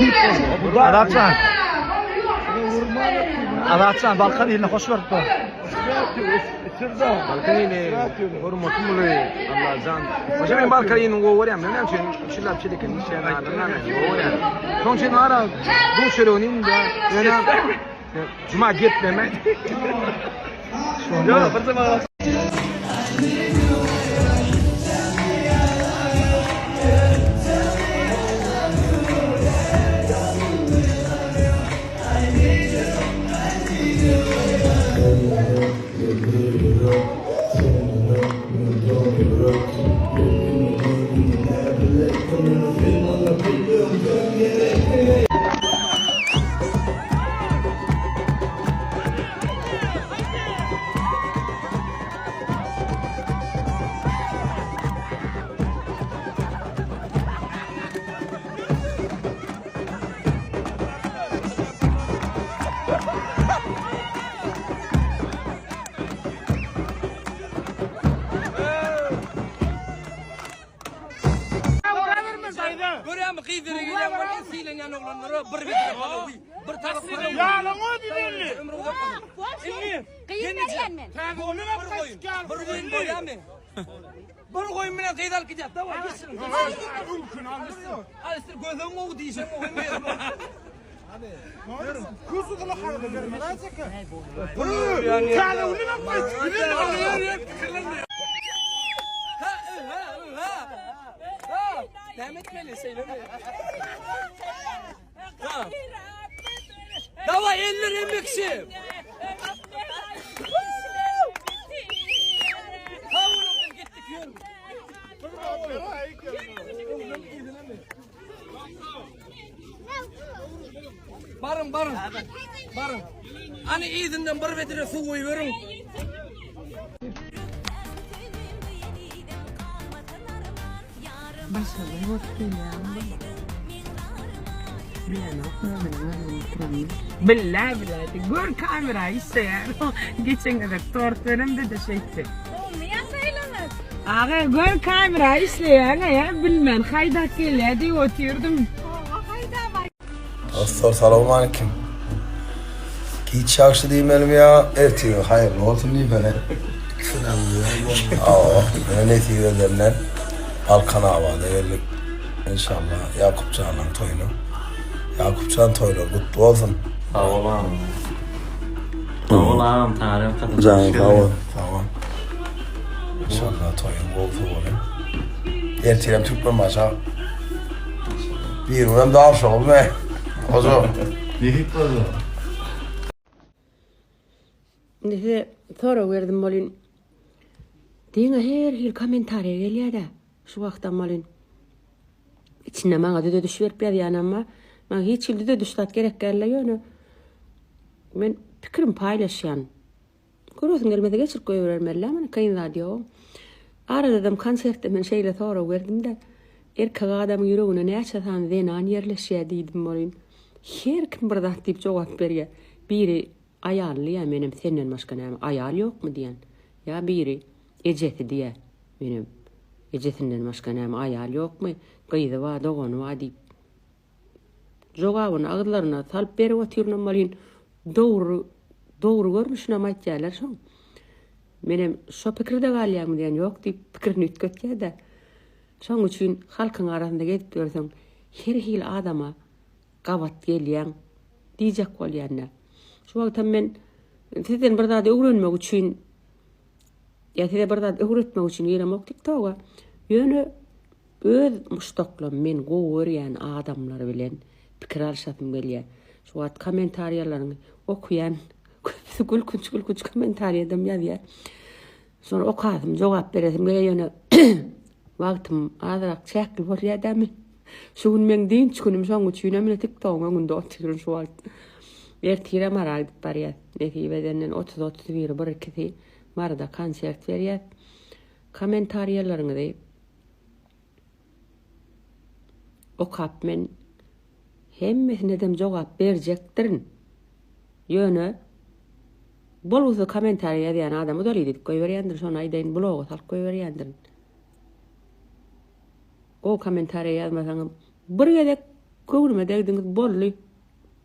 Nesip bolsun. Azatjan. Azatjan Balkan iline hoş gördük. Balkan ili hormatym uly Allajan. Hoca men Balkan ilini gowy görýän. Men näme üçin üç ýyllap çeleken işleýän adamlar men gowy görýän. Şonuň üçin ara duz çöregini iýdim-de. Ýöne Juma gepleme. Ýok, bir zaman Görýäňmi gyz bere gelýän bolýan sylanýan oglanlara bir bedre palawy, bir tabak palawy. Ýalyň özi belli. Ömrüň uzak bolsun. Indi Gyz berýän men. Bir goýun, bir goýun bolýarmy? Bir goýun bilen gyz alyp gidýär. Daway geçsin. Al istir gözüň gowy diýşeň gowy. Ha, ha, ha. Ha, näme etmeli şeýlemi? Ha. Daway eller emekçi. Ha oğlum biz gittik ýör. Baryň, baryň. Baryň. Ani yzyndan bir bedre suw goýberiň. Başarıly bolup gelýärmi bu? Bilenok özüniň özüni oturanyny. Billä billä gör kamera işleýär. Geçen gezek tort beremde-de şeýtdi. Gowumy ýagdaýlaryňyz? Aga gör kamera işleýäňä ýa bilmän haýdap gelýä diýip otyrdym. Hawa haýdap aý. Dostlar salowmalikim. Giç ýagşy diýmelimi ýa ertiriň haýyrly bolsun diýmeli. Hawa, ýöne nesip edenden Balkanabada geldik. Enşalla Ýakup janyň toýuna. Ýakup jan toýlar gutly bolsun. Sag bol agam. Sag bol agam taryh gaty. Janyň sag bol. Sag bol. Enşalla toýuň gowusy bolar. Ertirem Türkmenbaşa Birigem dawşagym be. Hoja. Nesip bolsa. Indi size sorag berdim bolyn. Diňe her hili kommentariýa gelýär-de. Şu wagtam bolyn. Içinde maňa düzediş berip ýazýanam bar. Maňa hiç hili düzediş zat gerek däl-de ýöne men pikirimi paýlaşýan. Göresiň gelmese geçirip goýbermeli-dä muny kyn zat ýok. Aradadam konsertde men şeýle sorag berdim-de, erkek adamyň ýüregine näçe sany zenan ýerleşýär diýdim welin, her kim bir zat diýip jogap berýär. Biri aýaly diýýär, menem senden başga näme aýal ýokmy diýýän. Ýa biri ejesi diýýär, menem ejesinden başga näme aýal ýokmy, gyzy bar, dogany bar diýip. Jogabyny agyzlaryna salyp berip otyrynam welin, dogry, dogry görnüşinem aýtýarlar şoň. Menem şo pikirde galýaňmy diýen, ýok diýip pikirini üýtgetýär-de. Şoň üçin halkyň arasynda gezip ýörseň, her hili adama gabat gelýäň diýjek bolýan-da. Şu wagtam men sizden bir zady öwrenmek üçin ýa size bir zat öwretmek üçin giremok TikToka. Ýöne Öz muşdaklam men gowy görýän adamlar bilen pikir alyşasym gelýär. Şu wagt kommentariýalaryňy okuýan köpüsi gülkünç gülkünç kommentariýadam ýazýar. Şony okasym jogap beresim gelýär ýöne wagtym azrak çäkli bolýar dämi. Şu gün meň dynç günüm şoň üçinem ine tiktogyň öňünde otyryn şu wagt. Ertirem Mara gidip barýas. Nesip edenden 30 31 bir ikisi Maryda konsert berýäs. Kommentariýalaryňyzy okap men hemmesinedem jogap berjekdirin. Ýöne bolgusyz kommentariýa ýazýan adamy udalit edip goýberýändirin, şony aýdaýyn, bloga salyp goýberýändirin. Gowy kommentariýa ýazmasaňam bir gezek. Göwnüme degdiňiz boldy.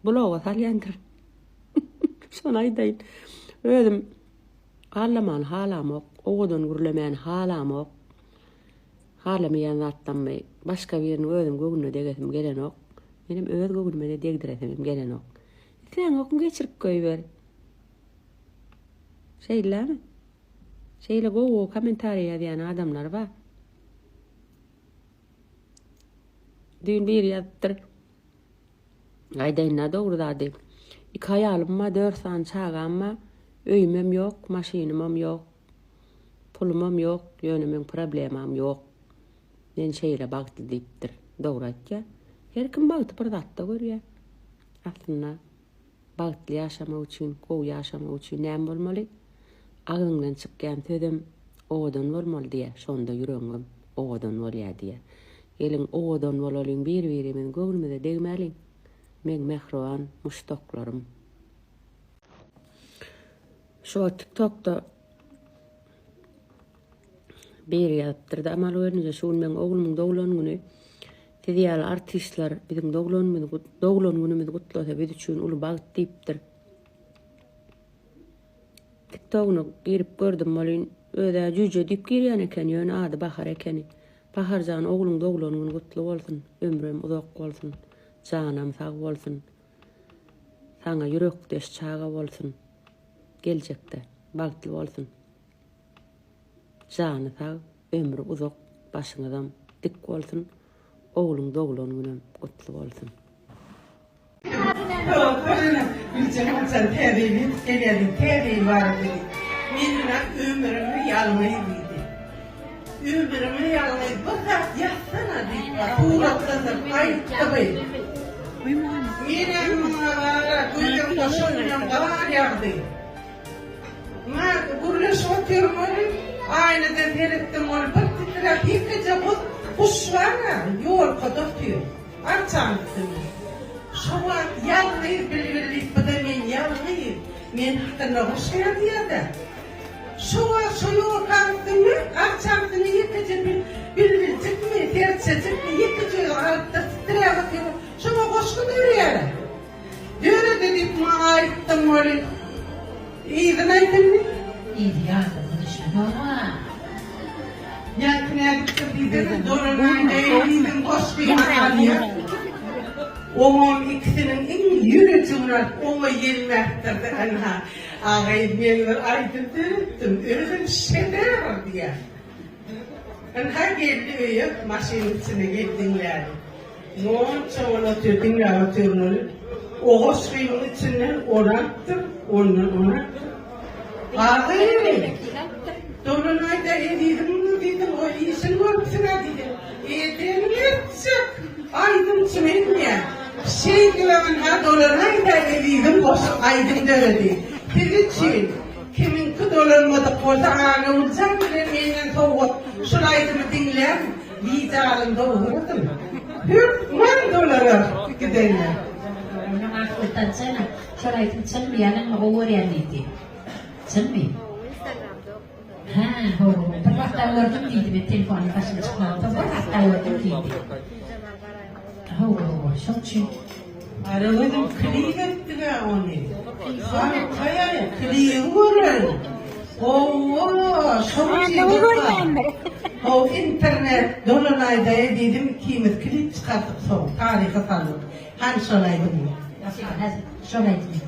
Bloga salýandyr. Şony aýdaýyn. Özüm allamany halamok, owadan gürlemäni halamok. Halamaýan zatlammy başga biriniň özüm göwnüne degesim gelenok. Menem öz göwnüme-de degdiresimem gelenok. Isläňokmy geçirip goýber. Şeýlemi? Şeýle gowy-gowy kommentariýa ýazýan adamlar bar. Düýn biri ýazypdyr. Aýdaýyn-da dogry zady. Iki aýalym bar, dört sany çagam bar. Öýümem ýok, maşynymam ýok. Pulumam ýok, ýöne meň problemam ýok. Men şeýle bagtly diýipdir. Dogry aýtýar. Her kim bagty bir zatda görýär. Aslynda bagtly ýaşamak üçin, gowy ýaşamak üçin näme bolmaly? Agzyňdan çykýan sözem owadan bolmaly diýýär. Şonda ýüregiňem owadan bolýar diýýär. Geliň owadan bolalyň bir-birimiziň göwnümize degmäliň. Meň mähriban muşdaklarym. Şu wagt TikTokda biri ýazypdyr-da, Amal gelneje şu gün meň oglumyň doglan güni. Siz ýaly artistler biziň doglan doglan günümizi gutlasa biz üçin uly bagt diýipdir. TikTogyna girip gördüm welin özä jüýje diýip girýän eken ýöne ady Bahar ekeni. Baharjan ogluň doglan güni gutly bolsun ömrem uzak bolsun janam sag bolsun saňa ýürekdeş çaga bolsun geljekde bagtly bolsun jany sag ömri uzak başyňyzam dik bolsun ogluň doglan günem gutly bolsun. Güljen haçan täze ýyl ýetip gelýär diýdi. Täze ýyl barada diýdi. Meniň-ä ömrüme ýalňyz diýdi. Ömrüme ýalňyz bir zat ýazsana diýip, suratlandyryp aýtdygy. Menem muňa bara gözüm goşa bilen gar ýagdy. Mä gürleşip otyryn welin, aýnadan seretdim ol bir titräp ýekeje guş bar-a, ýolkada otyr. Arçaň üstünde. Şo wagt ýalňyz bilbil diýip bu-da men ýalňyz, men hakynda goşgy ýazýar-da. Şo wagt şo ýolkaň üstünde, arçaň üstünde ýekeje bilbiljikmi, serçejikmi, ýekeje özi galypdyr, titräp otyr. Şoňa goşgy dörýär-ä. Döredi diýip maňa aýtdyň welin, yzyny aýt indi. Yzy ýadyma düşenok-a. Ýaňky nädipdir diýsene, dolanaýyn diýdim goşgyny alýar. Oňam ikisiniň iň ýürejigini alyp, oňa ýelmäpdir-de, ynha, A gyz, men bir aýdym döretdim, özem şedewr diýýär. Ynha geldi öýe, maşynyň içinde gel diňläli. Monça bolup otyr, diňläp otyryn ony. O goşgynyň içinden ony alypdyr, ondan ony alypdyr. Agy, Dolanaýda ezizim diýdim, o işiň görüpsiň-ä diýdim. Eden etjek, aýdymçy men diýýän. Şeýdibem ynha Dolanaýda ezizim goşgy aýdym döredi. Siz üçin. Kimiňki dolanmadyk bolsa Annagüljan bilen menden sowgat şul aýdymy diňläň widealynda ugradym. Hökman dolanar gidenler. Onuň akly tançana şol aýdym çynmy ýalanmy gowy görýän diýdi. Çynmy? Hä hawa bir wagtda gördüm diýdi men telefonyň başyna çykmansoň bir wagtda gördüm diýdi. Hawa hawa şoň üçin. Ara gözüm klip etdiga ony. Haýaý klibi görerin. Howwa şoň üçin How internet dolanaýdaýa diýdim ikimiz klip çykardyk soň taryha saldyk. Hany şol aýdymy. Şol aýdymy.